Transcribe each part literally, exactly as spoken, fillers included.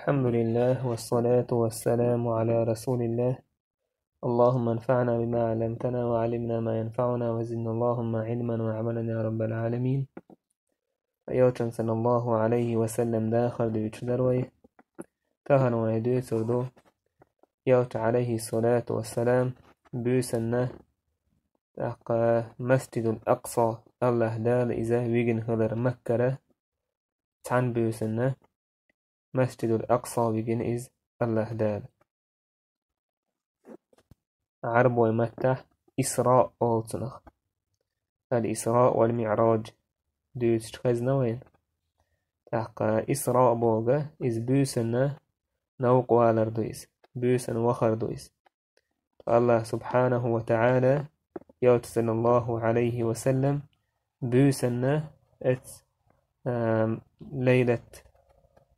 الحمد لله والصلاة والسلام على رسول الله. اللهم انفعنا بما علمتنا وعلمنا ما ينفعنا وزدنا اللهم علما وعملا يا رب العالمين. Элчан саллаллаху алейхи ва саллам дахар дуьйцуш дара вай. Тахана вай дуьйцур ду Элча алейхи салату ва салам буьйсанна, тӀаккха Масжидул Акъса, Аллаха Дала иза вигина хилар Маккара, цхьана буьйсанна Масжидул Акъса вигина иза Аллаха Дала. Ӏарбой маттахь Исраъ олу цунах. Ал-Исраъ вал-МиӀраж дуьйцуш хезна вайна. ТӀаккха Исраъ бохург иза буьйсанна новкъа валар ду иза, буьйсанна вахар ду иза. Аллах субхьанаху ва таӀала Элча саллаллаху алейхи ва саллам буьйсанна эц, ам, лайлат,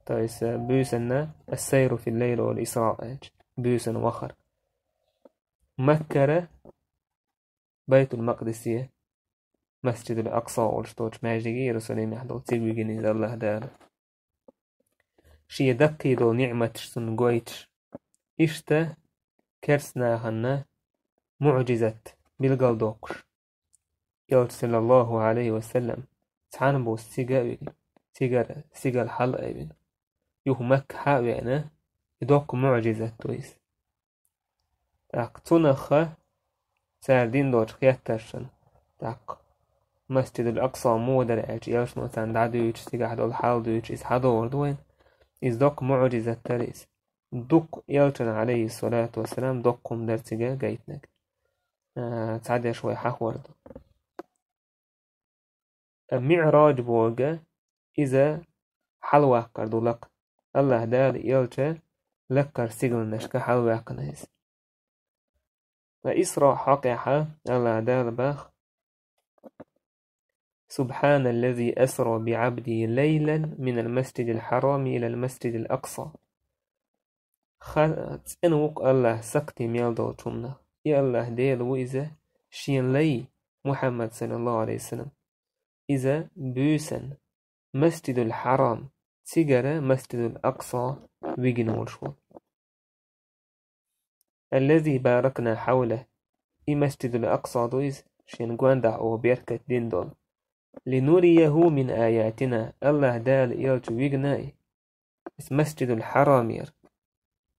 то есть, э, буьйсанна ас-сайру фил-лайли вал-Исраъ аьлча, буьйсанна вахар. Маккара Байтул-Макъдисе, Масжидул Акъса олуш долчу маьждиге, Иерусалимехь долу, цига вигина иза Аллаха Дала. Шен даккхий долу ниӀматаш цунна гойтуш, иштта керста нахана муӀжизат билгалдоккхуш. Элча саллаллаху алейхи ва саллам цхьана буса цига а вигина, цигара стигала хьала а вина, юха Макка хьа а веана, и доккха муӀжизат ду иза. ТӀаккха цунах цара дина долчу хеттаршна, тӀаккха Масжидул Акъса муха дара аьлча, Элчано царна дӀадуьйцуш, цигахь долу хьал дуьйцуш, иза хьадогӀур ду вайна. Иза доккха муӀжизат дара иза. Дукха Элчана, алейхи салату ва салам, доккха хӀума дара цига гайтинарг. А, цхьадерш вай хьахор ду. МиӀраж бохург иза хьалаваккхар ду лакха. Аллаха Дала Элча лаккхара стигланашка хьалаваьккхина иза. Ткъа Исраъ хьокъехь Аллаха Дала боху: سبحان الذي أسرى بعبده ليلا من المسجد الحرام إلى المسجد الأقصى. Ха-, цӀена ву-кх Аллах сакхте мел долчу хӀуманах. И Аллах Дела ву иза, шен лай, Мухьаммад саллаллаху алейхи ва саллам, иза буьйсанна Масжидул Хьарам, цигара Масжидул Акъса вигина волуш ву. الذي باركنا حوله. И Масжидул Акъса ду иза, шен гондахь оха беркат дина долу. لنريه من آياتنا. Аллах Дала Элча вигина и. Иза Масжидул Хьарам яра.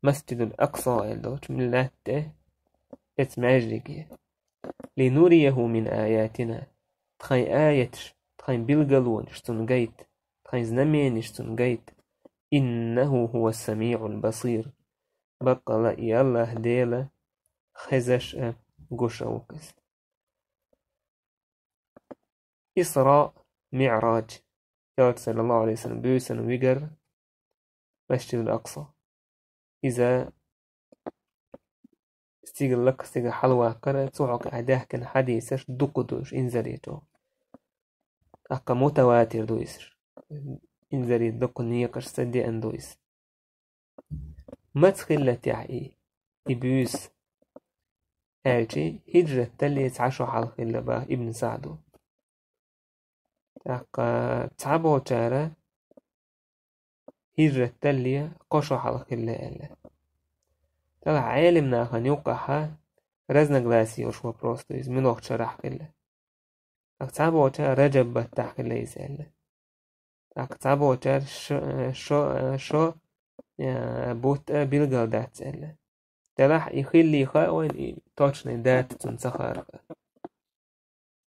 Масжидул Акъса аьлла долчу миллат тӀе, эца маьждиге. لنريه من آياتنا. Тхайн аяташ, тхайн билгалонаш цунна гайта, тхайн знаменаш цунна гайта. إنه هو السميع البصير. Баккъала и Аллах Дела хезаш а, гуш а ву-кх иза. Исраъ, МиӀраж. Элча саллаллаху алейхи ва саллам буьйсанна вигар Масжидул Акъса. Иза стигала лакха стигала хьалаваккхар, цу хьокъехь даьхкина хьадисаш дукха ду уьш, инзаре чӀогӀа. ТӀаккха мутаватир ду иза. Инзаре дукха некъашца деана ду иза. Маца хилла техьа и, и буьйса аьлча, хӀиджрат далле цхьа шо хьалха хилла боху Ибн СаӀда. ТӀаккха цхьаболчара хӀиджрат далле кхо шо хьалха хилла аьлла. Делахь Ӏелам нахана юккъехь разногласие йолуш вопрос ду иза, муьлхачу шарахь хилла. ТӀаккха цхьаболчара Раджаб баттахь хилла иза аьлла. ТӀаккха цхьаболчара шо, шо, шо, э, бутт а билгал дац аьлла. Делахь и хиллий хаьа вайна, и точный дата цунна ца хаьара.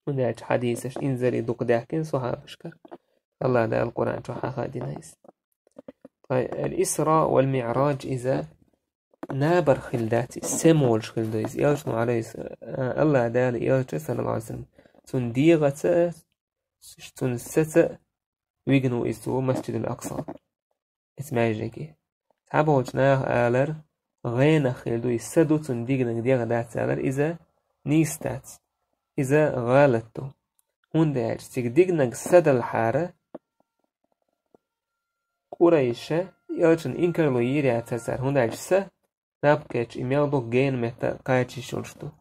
ХӀунда аьлча хьадисаш инзаре дукха даьхкина сахьабашкара. Аллах Дала Къуръан чохь хьахадина иза. Ткъа ал-Исраъ вал-МиӀраж иза набар хилла дац, иза сема волуш хилла ду иза. Элчано, алейхи с-, а, Аллах Дала Элча, саллаллаху алейхи ва саллам, цунна дегӀаца а, цунна саца а вигна ву иза цо Масжидул Акъса. Эца маьждиге. Цхьаболчу наха алар, гӀенах хилла ду, иза са ду, цунна дигнарг дегӀ дац алар, иза нийса дац. Иза гӀалат ду. ХӀунда аьлча цига дигнарг са далахьара, Къурайша Элчанна инкарло йийр яцара цара, хӀунда аьлча са наб кхетча и мел дукха гена метта кхача йиш йолуш ду.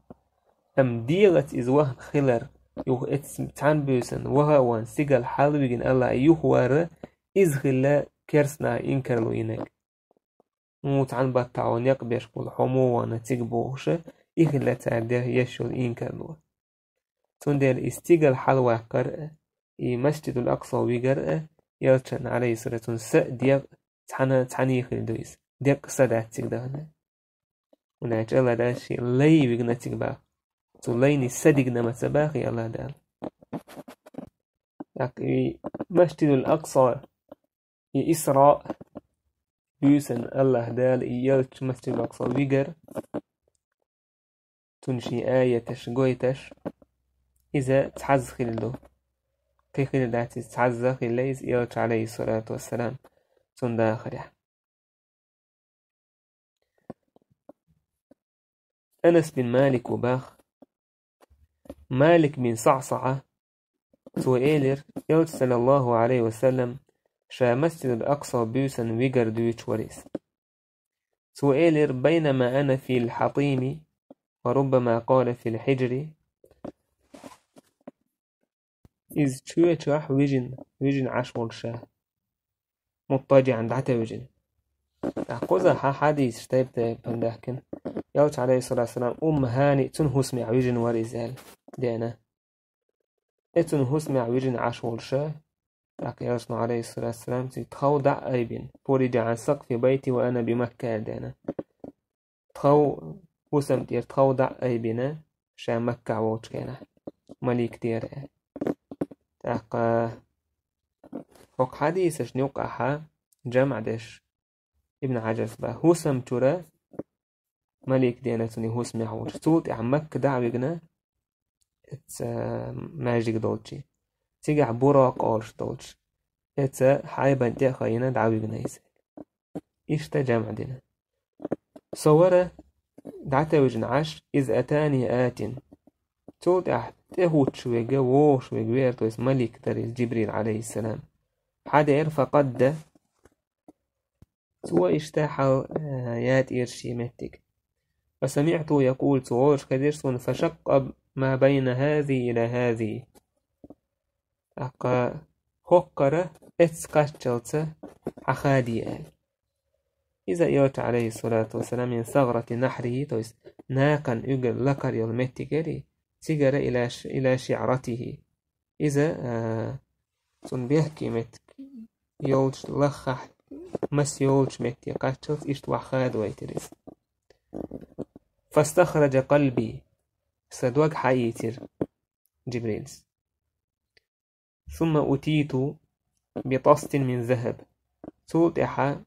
Амма дегӀаца иза вахана хилар, юха эцна цхьана буьйсанна ваха а вахана, стигала хьалавигина Аллах юхавар, иза хилла керста наха инкарло йинарг. муха цхьана баттахь некъ беш болу хьо муха вахана цига бохуш, и хилла цара деш йолу инкарло. Цундела и стигала хьалаваккхар а, и Масджидул Акъса вигар а, элчан, алейхиссалату, са а, дегӀ а цхьаьна, цхьаьна хир ду иза. Деккъа са дац цига дахана. ХӀунда аьлча АллахӀ Дала шен лай вигна цига баха. Цу лайна са дигна ма ца баха АллахӀ Дала. ТӀаккха и Масджидул Акъса, и Исраъ буьйсанна АллахӀ Дала и элча Масджидул Акъса вигар, цунна шен аяташ гойташ, иза цхьаьна хир ду. Кхин хир дац иза, цхьаьна хилла иза элча, алейхиссалату вассалам, цунна дахарехь. Анас бин Малик ву баха. Малик бин СаӀсаӀа, цо элира, элча, саллаллаху алейхи ва саллам, ша Масджидул Акъса буьйсанна вигар дуьйцуш вара иза. Цо элира: «Байнама ана фил хьатими, ва руббама къала фил хьиджри». Иза чоь чохь вижина, вижина Ӏаш волуш ша. МуттаджиӀан, дӀатевжина. ТӀаккха кхузахь хьадисаш тайп-тайпана даьхкина. Элча, алейхиссалату вассалам, Умму ХӀани цуьнан хӀусамехь вижина вара иза аьлла деана. И цуьнан хӀусамехь вижина Ӏаш волуш ша, тӀаккха элчано, алейхиссалату вассалам, цуьнан тхов дӀа а айбина, фуриджа Ӏан сакъфи байти ва ана би Макка аьлла деана. Тхов, хӀусам тӀера тхов дӀа а айбина, ша Маккахь волчу хенахь, малик дера аьлла. ТӀаккха хӀокху хьадисашна юккъехь жамӀ деш Ибн Хьаджарс баха: хӀусам чуьра малик деана цуьнан хӀусамехь волчу. Цул тӀаьхьа Макка дӀа а вигна, эца маьждиг долчу. Цигахь Буракъ олуш долчу. Эца хьайбан тӀе а хайина дӀавигна иза. Иштта жамӀ дина. Со вара дӀатевжина Ӏаш, из атани атин. Цул тӀаьхьа тӀехӀуттуш верг, вогӀуш верг веара, то есть малик дара иза, Джибрил, алейхиссалам. Хьадеара, факъадда. Цо иштта хьал, э, яйтира шен меттиг. Фасамиъту якъул, цо олуш хезира суна: «Фашакъкъа ма байна хӀази ила хӀази». ТӀаккха хӀокхара эцца кхаччалца хьахаде аьлла. Иза элча, алейхиссалату вассалам, мин сагърати нахьрихи, то есть накхан уггар лакхара йолу меттиг яра, цигара ила ш-, ила шиъратихи. Иза, а, цуьнан бехке меттиг йолчу лаххахь, маса йолчу метте кхаччалц иштта ваха хадавайтира иза. Фастахраджа къалби, сан дог хьаийцира Джибрилс. Сумма утиту би тастин мин захаб. Цул тӀаьхьа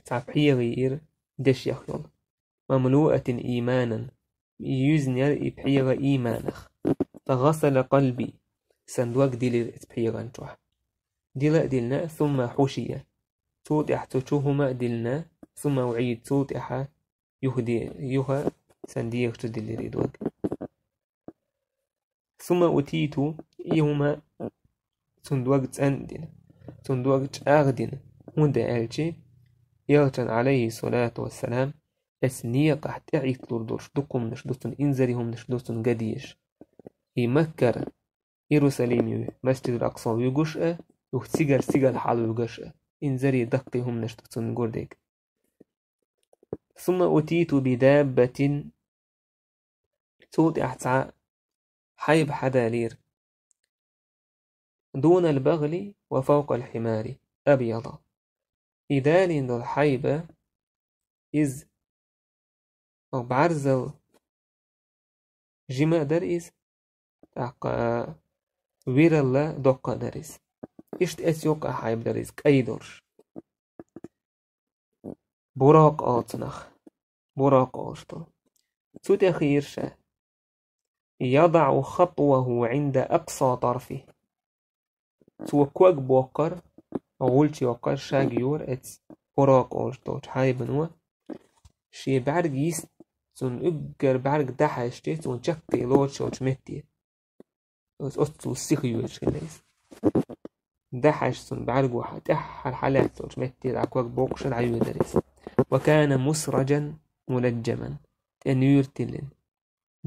цхьа пхьегӀа йиира дешех йолу. Мамлуатин ийманан. Юьзна яра и пхьегӀа ийманах. Фагасала къалби. Сан дог дилира иза пхьегӀан чохь. Дила а дилна, сумма хьушия. Цул тӀаьхьа цу чу хӀума а дилна, сумма уӀид. Цул тӀаьхьа юха де-, юха сан дегӀа чу диллира и дог. Сумма утиту, и хӀума цуьнан дог цӀена а дина, цуьнан дог чӀагӀдина, хӀунда аьлча, элчан, алейхиссалату вассалам, эцу некъахь тӀехӀитталур долуш дукха хӀуманаш ду цуьнан, инзаре хӀуманаш ду цуьнан ган дезаш. И Маккара Иерусалиме Масджидул Акъса вуьгуш а, юха цигара, цигара хьалавуьгуш а, инзаре даккхий хӀуманаш ду цуьнан гурдерг. Сумма утиту би даббатин, цул тӀаьхьа цхьа хьайба хьадалийра. Дунал багӀли ва фавкъал хьимари абъяда. И далийна долу хьайба, иза бӀарзал жима а дара иза, тӀаккха виралла доккха а дара иза. Иштта эцу юккъехь хьайба дара иза, кӀай долуш. Буракъ олу цунах. Буракъ олуш долу. Цу тӀе хийра ша. ЯдаӀу хатваху Ӏинда акъса тарфи. Цо ког боккхар, гӀулч йоккхар, шаг йора эцу Буракъ олуш долчу хьайбано. Шен бӀаьрг йист, цунна уггар бӀаьрг дӀахьаьжча, цунна чаккхе лоцуш йолчу метте. Оццул сиха йоьдуш хилла иза. ДӀахьаьжча цунна бӀаьрго хьа-, тӀаьххьара хьалаьцна йолчу метте дӀа ког боккхуш дӀайоьдура иза. Ва кана мусраджан муладжджаман. ТӀе нуьйр тиллина.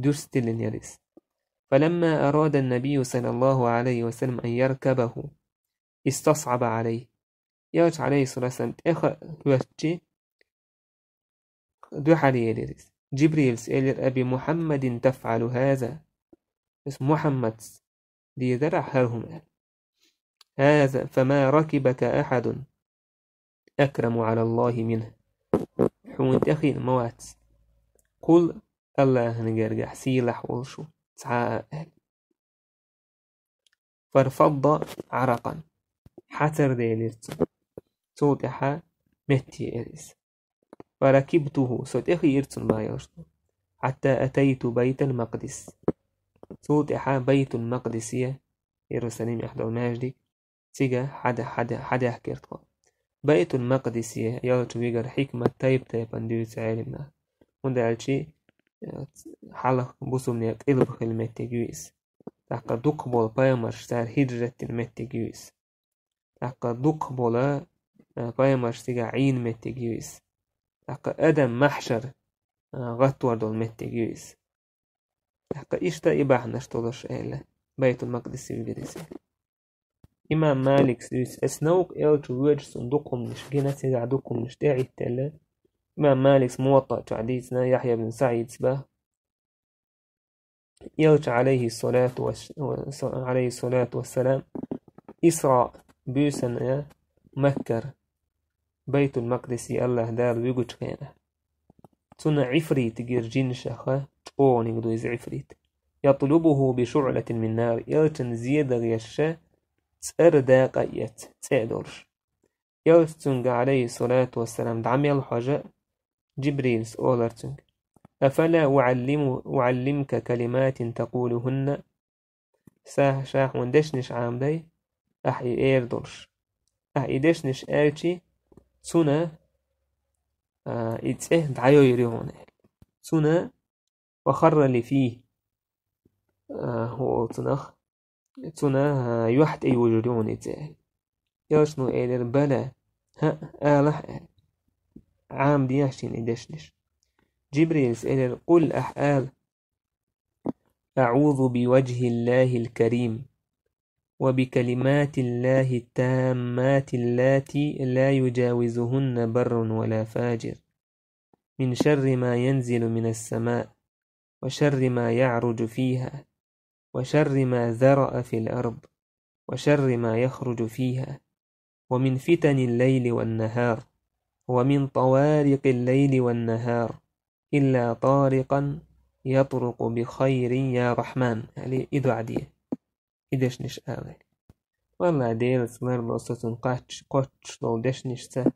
Дуьрс тиллина яра иза. Фаламма арада ан-набийю саллаллаху алейхи ва саллам ан яркабаху, истасӀаба алейхи. Элча, алейхиссалату вассалам, тӀе ха-, хӀоьттича, дуьхьал елира иза. Джибрилс элира: «أبمحمد تفعل هذا؟» Иза Мухьаммадс дийрара хӀара хӀума аьлла. «هذا فما ركبك أحد أكرم على الله منه». Хьуна тӀехийна ма вац кхул Аллахьан гергахь сийлахь волуш ву цхьа а аьлла. «فارفض عرقا». Хьацар делира цунна. Цул тӀаьхьа метте эра иза. «فركبته», со тӀехиира цунна, бах йолуш ду. «حتى أتيت بيت المقدس». Цул тӀаьхьа Байтул-Макъдисе, Иерусалимехь долу маьждиг, цига хьада-, хьада-, хьадаьхкира тхо. Байтул-Макъдисе ялчу вигара хьикмат тайп-тайпана дуьйцу Ӏелимнаха. ХӀунда аьлча, э, хьалха бусулбанийн къилба хилла меттиг ю иза. ТӀаккха дукхахболу пайхамарш цара хӀижрат дина меттиг ю иза. ТӀаккха дукхахболу, э, пайхамарш цигахь Ӏийна меттиг ю иза. ТӀаккха адам махьшар, э, гӀаттор долу меттиг ю иза. ТӀаккха иштта и бахьанаш долуш аьлла, Байтул-Макъдисе вигира иза. Имам Маликс дуьйцу: «Ас новкъа элча воьдуш цунна дукха хӀуманаш гина, цигахь дукха хӀуманаш тӀехӀиттелла». Имам Маликс Муваттаъ чохь дийцина, Яхьъя бин СаӀидс бах: Элча, алейхиссалату вас-, ва-, алейхиссалату вассалам, Исраъ буьйсанна Маккара Байтул-Макъдисе Аллаха Дала вуьгучу хенахь, цунна Ӏифрит гира жинашха, чӀогӀаниг ду иза Ӏифрит. «يطلبه بشعلة من نار», элчан зеда гӀерша цӀера дакъа а эцна, цӀе а долуш. Элча цуьнга, алейхиссалату вассалам, дӀа мел хьожа, Джибрилс олар цуьнга: «أفلا أعلم-، أعلمك كلمات تقولهن؟» Ша, ша хьуна дешнаш Ӏамадай, ахь и эр долуш. Ахь и дешнаш аьлчи, цунна, а, и цӀе дӀайойур ю хьуна аьлла. Цунна «وخر لي فيه», а, хӀу олу цунах, цунна, а, юьхь тӀе йожур ю хьуна и цӀе аьлла. Элчано элира: «Бала, хӀаъ, алахь», – аьлла. Ӏамадехьа шена и дешнаш. Джибрилс элира: «Къул», ахь ала: «أعوذ بوجه الله الكريم وبكلمات الله التامات اللاتي لا يجاوزهن بر ولا فاجر من شر ما ينزل من السماء وشر ما يعرج فيها وشر ما ذرأ في الأرض وشر ما يخرج فيها ومن فتن الليل والنهار ومن طوارق الليل والنهار إلا طارقا يطرق بخير يا رحمن». Яъни и дуӀа де, и дешнаш ала. Валлахь, Делаца ларло со цунна кхоьчуш, кхоьчуш долу дешнашца.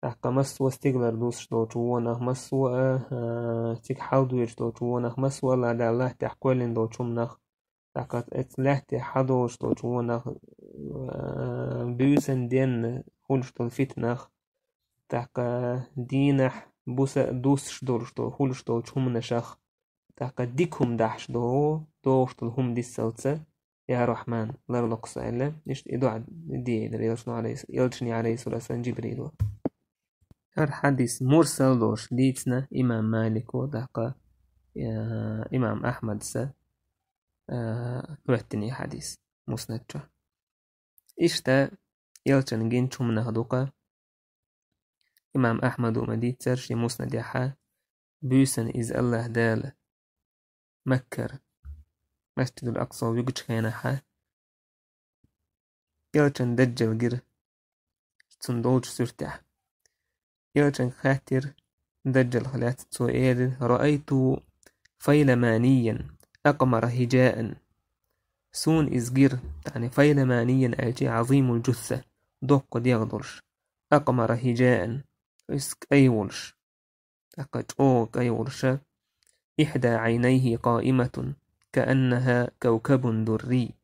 ТӀаккха массо а стигалара дусуш долчу вонах, массо а, а, цига хьалдоьжуш долчу вонах, массо а Аллаха Дала лаьттахь кхоьллина долчу хӀуманах, тӀаккха оцу лаьттахь хьадолуш долчу вонах, а, буьйсанна денна хуьлуш долу фитнах, тӀаккха дийнахь, буса а дусуш долуш долу, хуьлуш долчу хӀуманашах, тӀаккха дика хӀума дахьаш догӀу, догӀуш долу хӀума диссалца, я Рахьман, ларло-кх со аьлла, иштта и дуӀа дийцира элчано, алейхи-, элчане, алейхиссалату вассалам, Джибрила. ХӀара хьадис мурсал долуш дийцина имам Малико, тӀаккха, э, имам Ахьмадса, э, хӀоьттина и хьадис Муснад чу. Иштта элчан гинчу хӀуманах ду-кх, имам Ахьмада ма-дийццара шен Муснадехь, буьйсанна иза Аллаха Дала Маккара Масджидул Акъсо вуьгучу хенахь, элчан Даджал гира цунна долчу суьртехь. Элчанга хаьттира Даджалах лаьцна, цо элира: «رأيت فيلمانيا أقمر هجاء». Суна иза гира, яъни файламаниян аьлча, Ӏазимул джусса, доккха дегӀ долуш, акъмара хӀижаан, иза кӀай волуш, тӀаккха чӀогӀа кӀай волуша, «إحدى عينيه قائمة كأنها كوكب دري».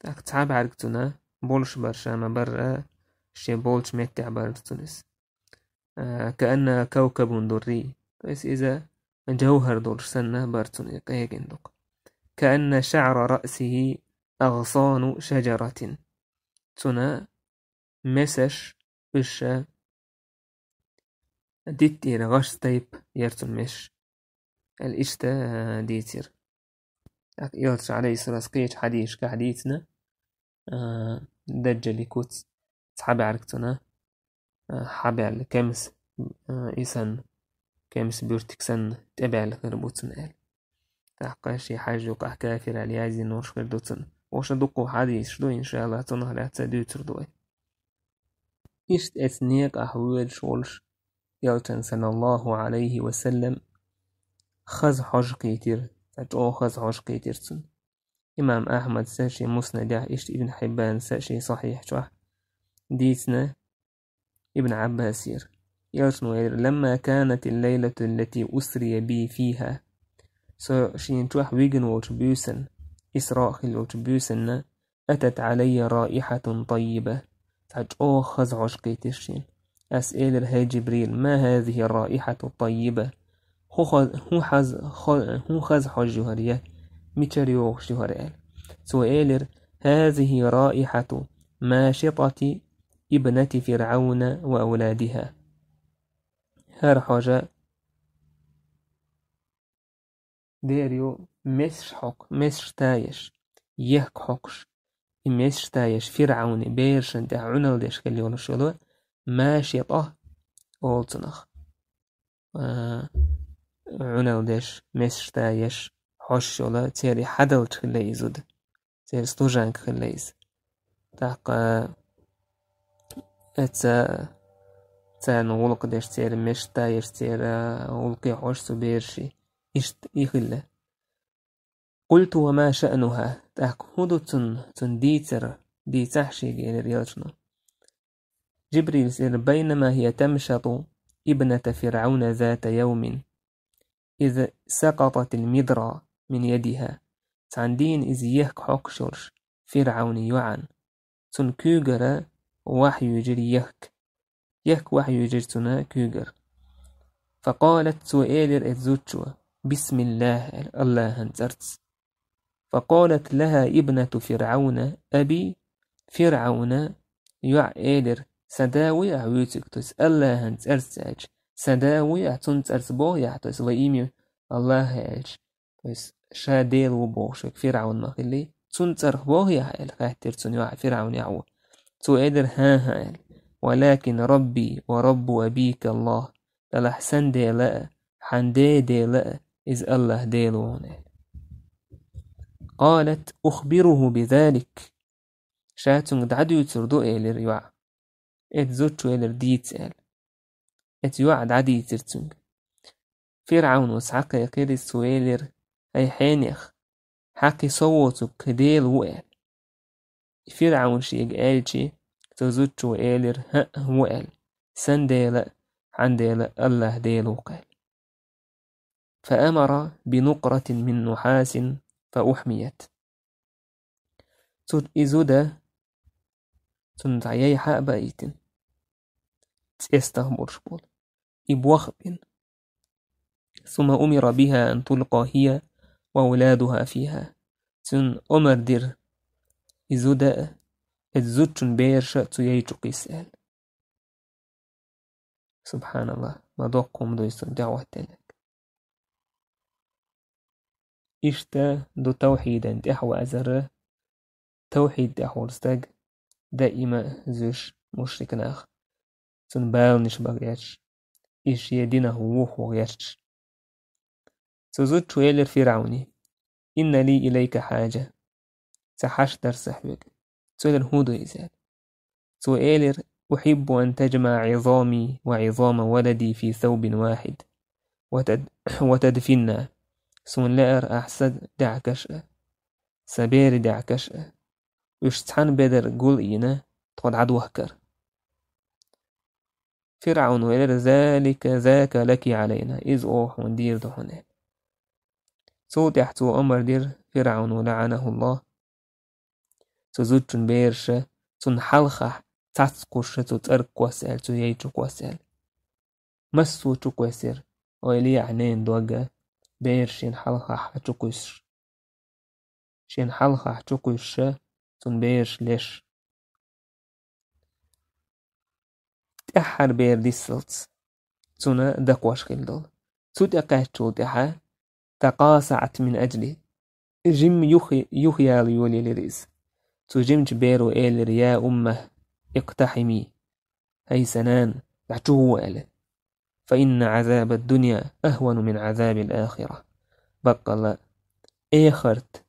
ТӀаккха цхьа бӀаьрг цуьнан болуш бара, ша ма-барра, шен болчу меттехь бара цуьнан иза. А, «كأنها كوكب دري». То есть иза жавхар долуш санна бара цуьнан, и къегина ду-кх. «كأن شعر رأسه أغصان شجرة». Цуьнан месаш, уьш ша диттера гӀаш тайпа яра цуьнан месаш, аьлла иштта, а, дийцира. ТӀаккха элча, алейхиссалату вассалам, кхечу хьадисашкахь дийцина, а, Даджали куц цхьа бӀаьрг цуьнан, а, хьабаьлла кемса, а, и санна. кемса буьртиг санна тӀебаьлла хир бу цунна аьлла. ТӀаккха шен хьажа юкъахь кафир аьлла яздина йолуш хир ду цунна. Вовшах дуккха хьадисаш ду, иншаАллахӀ, цунах лаьцна дуьйцур ду вай. Иштта оцу некъахь воьдуш волуш, элчанна, саллаллахӀу Ӏалайхи ва саллам, хаза хьожа кхийтира, цхьа чӀогӀа хаза хьожа кхийтира цунна. Имам Ахьмада шен Муснадехь, иштта Ибн Хьиббана шен Сахьихь чохь дийцина Ибн Ӏаббасера. Элчано элира: «Ламма канатил лайлату ллати усрия би фиха». Со шена чохь вигина волчу буьйсанна, Исраъ хилла йолчу буьйсанна, «атат Ӏалайя раихьатун таййиба». Цхьа чӀогӀа хаза хьожа кхийтира шена. Ас элира: «ХӀай Джибрил, ма хӀазихи раихьату таййиба?» ХӀун хаза, хӀун хаза, хо-, хӀун хаза хьожа ю хӀара я? Мичара йогӀуш ю хӀара аьлла. Цо элира: «ХӀазихи раихьату машитати ибнати ФирӀавна ва авладиха». ХӀара хьожа дера ю месаш хьокху, месаш таеш, ехк хьокхуш, и месаш таеш ФирӀавни берашна тӀехь Ӏуналла деш хилла йолуш йолу машитӀа олу цунах. А, Ӏуналла деш, месаш таеш, хьожуш йолу, церан хьадалча хилла и зуда. Церан служанка хилла иза. ТӀаккха эца царна гӀуллакх деш, церан месаш таеш, церан гӀуллакхе хьожуш цу бераши. Иштта и хилла. «Къулту: ва ма шаънуха?» ТӀаккха хӀун ду цунна, цунна дийцар, дийцахь шега, элира элчано. Джибрилс элира: «Байнама хия тамшату ибната ФирӀавна зата явмин, из сакъататил мидра мин ядиха». Цхьана дийна иза ехк хьокхуш йолуш, ФирӀавни йоӀана, цунна куьйгара вахьйуьйжира ехк. Ехк вахьйуьйжира цунна куьйгара. «Факъалат», цо элира эцу зудчо: «БисмиллахӀ», аьлла, АллахӀан цӀарца. «Факъалат лаха ибнату ФирӀавна: аби». ФирӀавна йоӀа элира: «Сан да вуй ахь вуьйцург?» То есть АллахӀан цӀарца аьлча, «Сан да вуй ахь, цунна цӀарца боху ахь?» То есть «Во имя АллахӀа» аьлча, то есть ша Дела ву бохуш верг ФирӀавн ма хиллий, «Цунна цӀарах боху ахь?» аьлла, хаьттира цунна йоӀа, ФирӀавн йоӀа ву. Цо элира: «ХӀан-хӀа», аьлла. «Валакин Рабби ва Раббу абика АллахӀ». Делахь сан Дела а, хьан ден Дела а, иза АллахӀ Дела ву хьуна, аьлла. «Къалат: ухбируху бизалик». Ша цуьнга дӀадуьйцур ду, элира йоӀа. Эцу зудчо элира: «Дийца», аьлла. Эцу йоӀа дӀадийцира цуьнга. ФирӀавно схьакхайкхира иза, цо элира: «ХӀай хьенех, хьан кхин со воцург кхин Дела ву?» аьлла. ФирӀавн шега аьлча, цу зудчо элира: «ХӀаъ, ву», аьлла. «Сан Дела а, хьан Дела а АллахӀ Дела ву-кх», аьлла. فأمر بنقرة من نحاس فأحميت. Цу и зуда, цунна цхьа яй хьа а баийтина, цӀестах болуш болу, и бох а бина. ثم أمر بها أن تلقى هي وأولادها فيها. Цунна омар дира, и зуда а, эцу зудчун бераш а цу яй чу кхисса аьлла. СубхьаналлахӀ, ма доккха хӀума ду иза цунна тӀехӀоттаелларг. Иштта ду тавхьидан тӀаьхьавазар, тавхьид тӀехь волу стаг даима а зуьйш мушрик нах, цунна баланаш бан гӀерташ, иза шен динах вухаван гӀерташ. Цу зудчо элира ФирӀавне: «Инна ли илайка хьаджа». Цхьа хьашт дара сан хьоьга. Цо элира: «ХӀун ду иза?» аьлла. Цо элира: «Ухьиббу ан таджмаӀа Ӏизами ва Ӏизама валади фи саубин вахьид, ва тад-, ва тадфинна». Суна лаьара ахь сан даьӀахкаш а, сан берийн даьӀахкаш а, уьш цхьана бедар гул а йина, тхо дӀадохкар. ФирӀавно элира: «Залика, зака лаки Ӏалайна». Иза оха хьуна дийр ду хьуна. Цул тӀаьхьа цо омар дира ФирӀавно, лаӀанахуллахӀ, цу зудчун бераш а цунна хьалхахь цхьацца кхуьссуш цу цӀерга кхосса аьлла, цу яй чу кхосса аьлла. Массо а чу кхоьссира, ойла е ахь ненан дог а, бераш шена хьалхахь чу кхуьссуш. Шена хьалхахь чу кхуьссуш, цунна бераш леш. ТӀаьххьара бер диссалц цунна дакхош хилла долу. Цу тӀе кхаьччул тӀаьхьа, такъасаӀат мин аджли. Жимма юха, юха яла йолаелира иза. Цу жимачу беро элира: «Я уммахӀ, икътахьими». «ХӀай сан нана, дӀачу гӀо», аьлла. فإن عذاب الدنيا أهون من عذاب الآخرة. Баккъалла, эхарт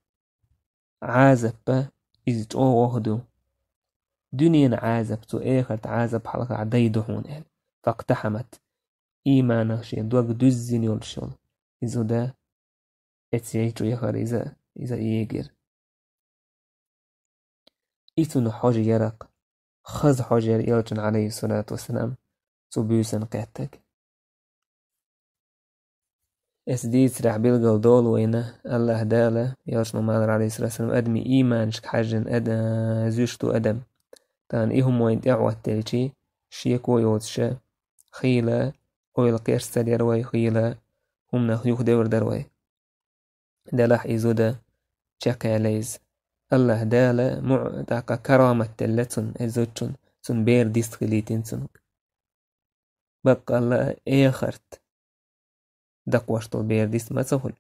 Ӏазап, иза чӀогӀа ду. Дуьненан Ӏазап цу эхарт Ӏазап хьалха дай ду хьуна аьлла. فاقتحمت. Ийманах шен дог дуьззина йолуш йолу. Иза да, эцу чу яхара иза, иза эгира. И цунах хьожа яра-кх, хаза хьожа яра элчан, Ӏалайхиссалату вассалам, цу буьйсанна кхеттарг. Эцу дийцарехь билгал долу вайна, АллахӀ Дала, элчано ма аллара, Ӏалайхиссалату вассалам, адамийн ийманашка хьаьжжина ада-, зуьйш ду адам. Тахана и хӀума вайна тӀе а хӀоттаелча, шеко йоцуша, хийла ойла кхерстар яра вай, хийла хӀуманах юхадевр дара вай. Делахь и зуда чекхъяьлла иза. АллахӀ Дала муъ-, тӀаккха карамат делла цунна, и зудчунна, цунна бер дистхилийтина цунга. Баккъалла, эхарт дакхош долу бер дист ма ца хуьлу.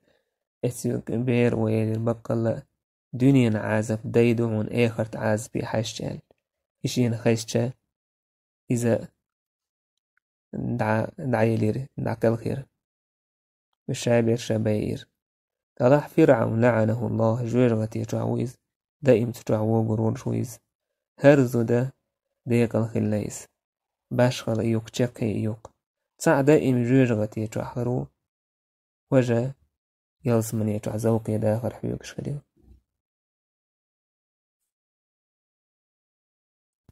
Эцу бер ву элира, баккъалла, дуьненан Ӏазап дай ду хьуна эхарт Ӏазапе хьаьжча аьлла. И шена хезча, иза дӀа-, дӀаелира, дӀакхелхира. Ша бер ша байира. Делахь ФирӀавн, лаӀанахуллахӀ, жоьжахати чохь ву иза, даим цу чохь вогур волуш ву иза. ХӀара зуда декъала хилла иза. Башхала и юкъа, чекхе и юкъа. Цхьаъ даим жоьжахати чохь хир ву, важа ялсамане чохь зовкхе дахар хьоьгуш хилла.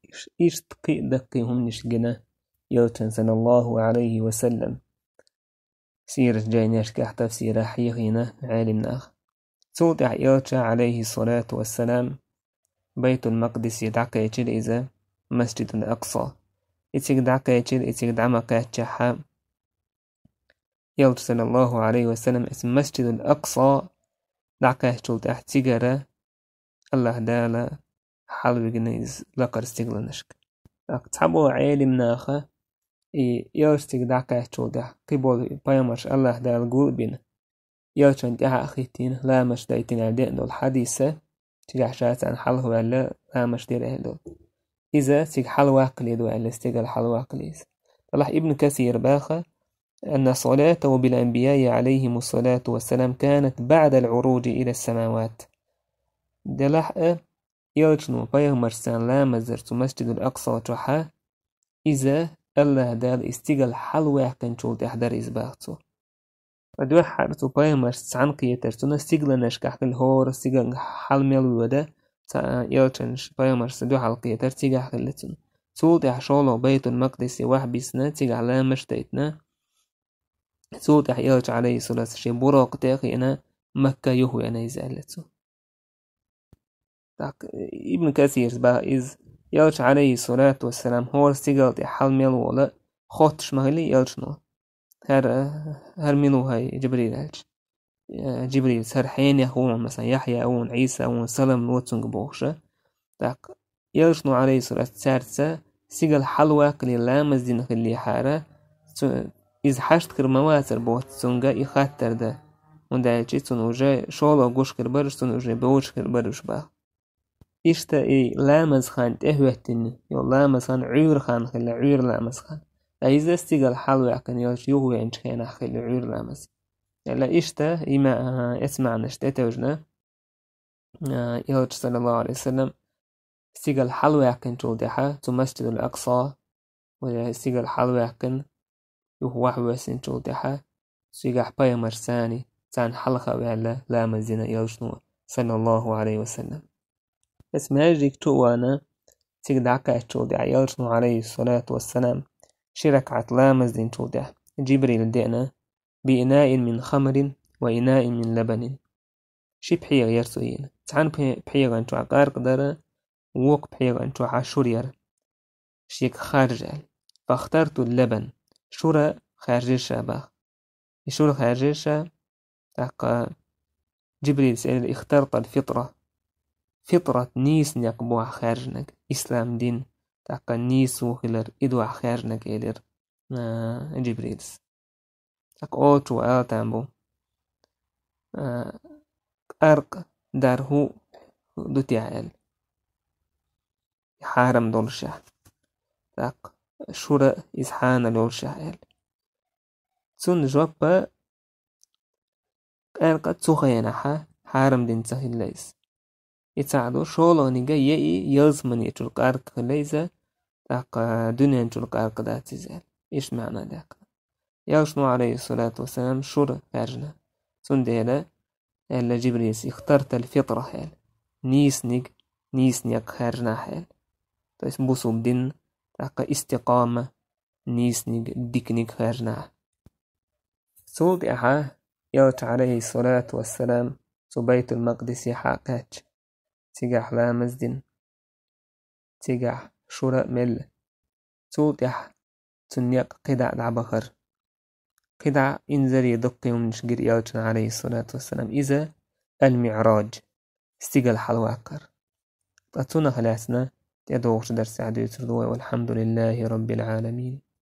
Иш-, иштта кхин а даккхий хӀуманаш гина элчан, саллаллахӀу Ӏалайхи ва саллам. Сират жайнашкахь, тафсирахь хьехийна Ӏелимнаха. Цул тӀаьхьа элча, Ӏалайхиссалату вассалам, Байтул-Макъдисе дӀакхечира иза, Масжидул-Акъса. И цига дӀакхечира, и цига дӀа ма кхаьччахьа, элча, саллаллахӀу Ӏалайхи ва саллам, эцу Масжидул-Акъса дӀакхаьччул тӀаьхьа цигара АллахӀ Дала хьалавигна иза лакхара стигланашка. ТӀаккха цхьаболу Ӏелимнаха и элча цига дӀакхаьччул тӀаьхьа кхиболу пайхамарш АллахӀ Дала гул а бина, элчанна тӀаьхьа а хӀиттийна, ламазаш дайтина аьлла деана долу хьадиса, цигахь ша царна хьалха ваьлла, ламазаш дира аьлла долу. Иза цига хьалаваккхале ду аьлла, стигала хьалаваккхале иза. Делахь Ибн Касира баха: «أن صلاته بالأنبياء عليهم الصلاة والسلام كانت بعد العروج إلى السماوات». Делахь а, элчано пайхамаршца ламаз дара цу Масжидул-Акъса чохьа, иза АллахӀ Дала и стигала хьалаваьккхинчул тӀаьхьа дара иза, баха цо. Ткъа дуьххьара цу пайхамаршца цхьаьна кхетар цунна стигланашкахь хилла, хӀора стигална хьала мел воьду, цхьа элчанаш, пайхамаршца дуьхьал кхетар цигахь хилла цунна. Цул тӀаьхьа шолгӀа Байтул-Макъдисе вахь бисна, цигахь ламазаш дайтина. Цул тӀаьхьа элча, Ӏалайхиссалату вассалам, шен Буракъа тӀе а хиъна, Макка юхавеана иза, аьлла цо. ТӀаккха Ибн Касирс баха иза, элча, Ӏалайхиссалату вассалам, хӀора стигала тӀе хьала мел волу хоттуш ма хилла элчано. ХӀара, хӀара мила ву хьай, Джибрил, аьлча. Э, Джибрилс: «ХӀара хьенех ву, масалан, Яхьъя ву, Ӏийса ву, салам ло цуьнга», бохуша. ТӀаккха элчано, Ӏалайхиссалату, цаьрца стигала хьалаваккхале ламаз дина хиллехьара, цу-, иза хьашт хир ма вацара боху цуьнга и хаттар дан. ХӀунда аьлча цунна уже шолгӀа гуш хир бара уьш, цунна уже бовзуш хир бара уьш, баха. Иштта и ламаз хан тӀехӀоьттина, йо, ламаз хан Ӏуьйра хан хилла, Ӏуьйра ламаз хан. Ткъа иза стигала хьалаваьккхина йолчу юхавеанчу хенахь хилла Ӏуьйра ламаз. Аьлла иштта, и ма-, а, эцу маьӀнаш тӀетевжина, а, элча, саллаллаху Ӏалайхи ва саллам, стигала хьалаваьккхинчул тӀаьхьа, цу Масжидул Акъса, вай стигала хьалаваьккхина, юха вахь воьссинчул тӀаьхьа, цигахь пайхамарш царна, царна хьалха а ваьлла, ламаз дина элчано, саллаллаху Ӏалайхи ва саллам. Эцу маьждиг чу а вахана, цига дӀакхаьччул тӀаьхьа элчано, Ӏалайхиссалату вассалам, ши ракаӀат ламаз динчул тӀаьхьа, Джибрил деана, «بإناء من خمر وإناء من لبن». Ши пхьегӀа яра цо йина. Цхьана пхье-, пхьегӀан чохь къаркъа дара, вукху пхьегӀан чохь шура яра. Шега харжа аьлла. «فاخترت اللبن». Шура хаьржира ша, баха. И шура хаьржира ша, тӀаккха Джибрилс элира: «اخترت الفطرة». Фитрат, нийса некъ бу ахь хаьржинарг. Ислам дин, тӀаккха нийса ву хилар, и ду ахь хаьржинарг, элира, а, Джибрилс. ТӀаккха олучо ала там бу, а, къаркъа дар хӀу ду техьа аьлла. Хьарам долушехь. ТӀаккха шура иза хьанал йолушехь аьлла. Цунна жоп: къаьркъа цу хенахь хьарам дина ца хилла иза. И цхьаъ ду, шолгӀаниг а, ялсаманечул къаьркъа хилла иза, тӀаккха дуьненчул къаьркъа дац иза аьлла. Иштта маьӀна даьккхина. Элчано, Ӏалайхиссалату вассалам, шура хаьржина. Цундела аьлла Жибрилас: «Ихтартал фитра», аьлла. Нийсаниг, нийса некъ хаьржина ахь аьлла. То есть бусулба дин, тӀаккха истикъома, нийсаниг, диканиг хаьржина ахь. Цул тӀаьхьа Элча, Ӏалайхиссалату вассалам, цу Байтул-Макъдисе хьакхаьчча, цигахь ламаз дина, цигахь шура а мелла. Цул тӀаьхьа цу некъа кхидӀа а дӀабахара. КхидӀа инзаре дуккха хӀуманаш гира Элчана, Ӏалайхиссалату вассалам. Иза ал-МиӀраж, стигала хьалаваккхар. Ткъа цунах лаьцна тӀедогӀучу дарсехь дуьйцур ду вай. Валхьамдулиллахи Раббил Ӏаламин.